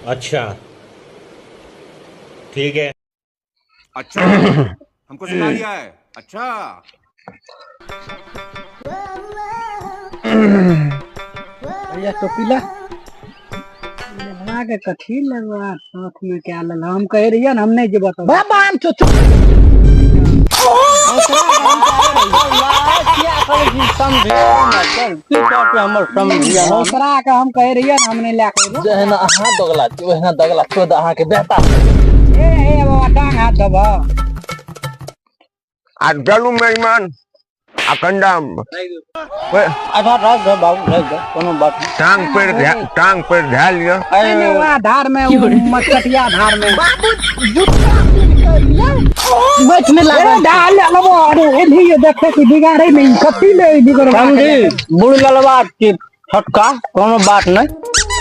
अच्छा, ठीक है। अच्छा, हमको सिखा रिया है। अच्छा। भैया टोपी ला ललवा के कथी ललवा साथ में क्या ललवा, हम कहे रहिए ना हम नहीं जेबो तो बाबा हम चो दोसरा के हम कहे रहिए ना हम नहीं लए के अयबो। जहिना अहाँ दगला छी ओहिना दगला चोद अहाँके बेटा। ए ए बाबा डांग हाथ देबो। आ चलू मेजमान आ कंडा। अच्छा राख दे बाबू, राख दे, कोनो बात नहीं। टांग पर धए लिअ। नहीं, नहीं, वहाँ धार में, वो मचकटिया धार में। बाबू जुत्ता पीन के लिअ बैठ नहीं लागल। ए, डाल ले लेबो, अरे, एलही देखे कि बिगाड़े नहीं, कथी ले ई बिगड़वा के? समझी बुढ़ ललवा के छोटका कोनो बात नहीं।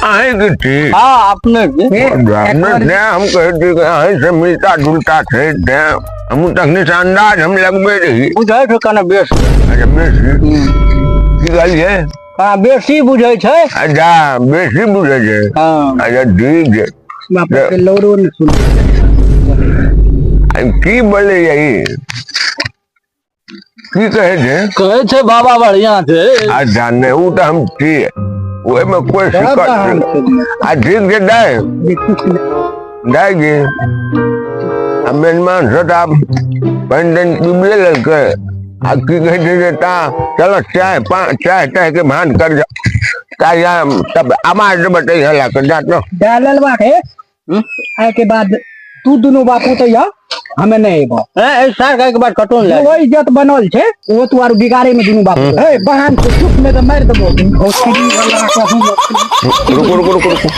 अहीं के छी? हाँ अपने के। हे, नहीं, हम कहै छी कि अहीं से मिलता जुलता छै तें हमहूँ तखने से अंदाज हम लगबे रही। बुझै छै कने बेसी। अच्छा बेसी की कहलियै? कने बेसी बुझै छै। अच्छा बेसी बुझै छै। हाँ। अच्छा ठीक छै। बाप के लौरो ने सुन। की बोले यही की कहै छै? कहै छै बाबा बढ़िया छै। अच्छा नहि ओ तऽ हम छी, ओहिमे कोई शिकत नहीं। आ ठीक छै दाइ, दाइ जी आ मेजमान से तऽ आब पानि तानि पीबिए लेलकै। आ की कहै छै जे ता चलो चाय पा चाय ताय के भान कर जा ताय तब आवाज देबै तै लए कऽ जा तो डालल बा के आइ के बाद तू दुनू बापू तो या हमें नहीं अबो। ए सार के बाद कटोन ले। वो इज्जत बनल छै वो तू आर बिगाड़े में दुनू बापू। ए बहन के चुप में तो मार देबो। भोसड़ी वाला के हम। रुको रुको रुको रुको।